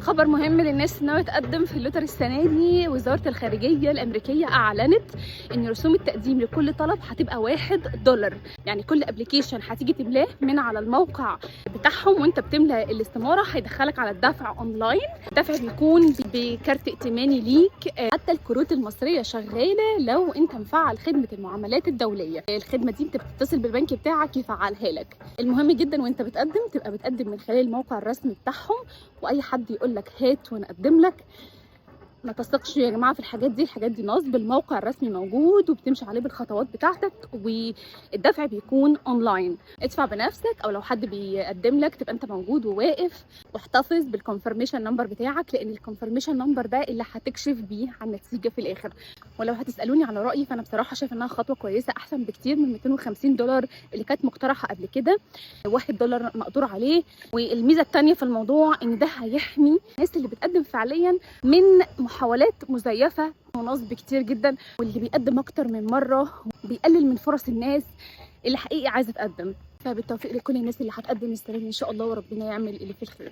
خبر مهم للناس اللي ناوية تقدم في ال lottery السنة دي. وزارة الخارجية الامريكية اعلنت ان رسوم التقديم لكل طلب هتبقى $1. يعني كل application هتيجي تملاه من على الموقع بتاعهم، وانت بتملى الاستمارة هيدخلك على الدفع اونلاين. الدفع بيكون بكارت ائتماني ليك. حتى الكروت المصرية شغالة لو انت مفعل خدمة المعاملات الدوليه. الخدمة دي انت بتتصل بالبنك بتاعك يفعلها لك. المهم جدا وانت بتقدم تبقى بتقدم من خلال الموقع الرسمي بتاعهم، واي حد يقول لك هات وانا اقدم لك ما تثقش يا جماعة في الحاجات دي. الحاجات دي نصب. الموقع الرسمي موجود وبتمشي عليه بالخطوات بتاعتك، والدفع بيكون اونلاين. ادفع بنفسك، او لو حد بيقدم لك تبقى انت موجود وواقف، واحتفظ بال confirmation number بتاعك، لان ال confirmation number ده اللي هتكشف بيه عن النتيجة في الاخر. ولو هتسالوني على رايي، فانا بصراحة شايفه انها خطوة كويسه، احسن بكتير من $250 اللي كانت مقترحه قبل كده. $1 مقدور عليه. والميزة الثانية في الموضوع ان ده هيحمي الناس اللي بتقدم فعليا من محاولات مزيفة ونصب كتير جدا، واللي بيقدم اكتر من مرة بيقلل من فرص الناس اللي حقيقي عايزه تقدم. فبالتوفيق لكل الناس اللي هتقدم السنة دي ان شاء الله، وربنا يعمل اللي فيه الخير.